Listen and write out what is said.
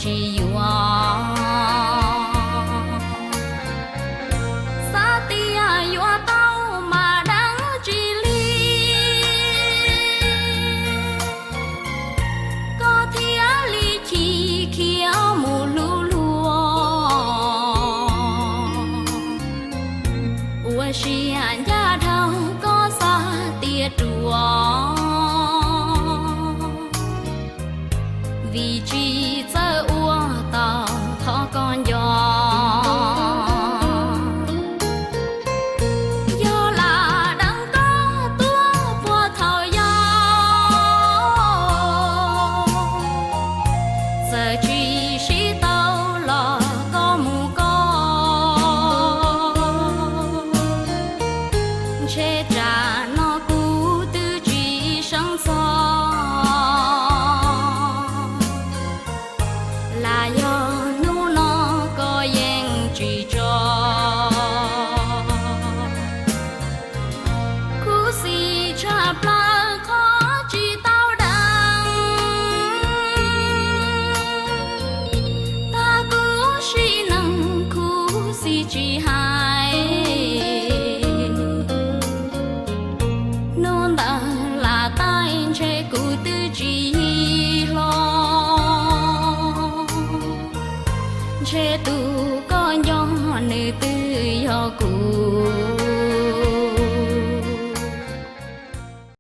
tsis yuav. Xav tias yuav tau mas deev tsis li, koj thiaj li chim khiav mus hlub luag. Ua siab ncaj dhau koj xav tias ruam, vim tsis txawj ua tau qhov koj nco. Yog lam deev koj tuag puag thaum yau, txawm tsis sib tau los koj mus koj, ntshe tsam no kuv twb tsis seev txog. Lam yog hnub no koj yeej tsis tso, khuv xim tshaj plaws qhov tsis tau deev. Tag kuv sim neej khuv xim tsis hais,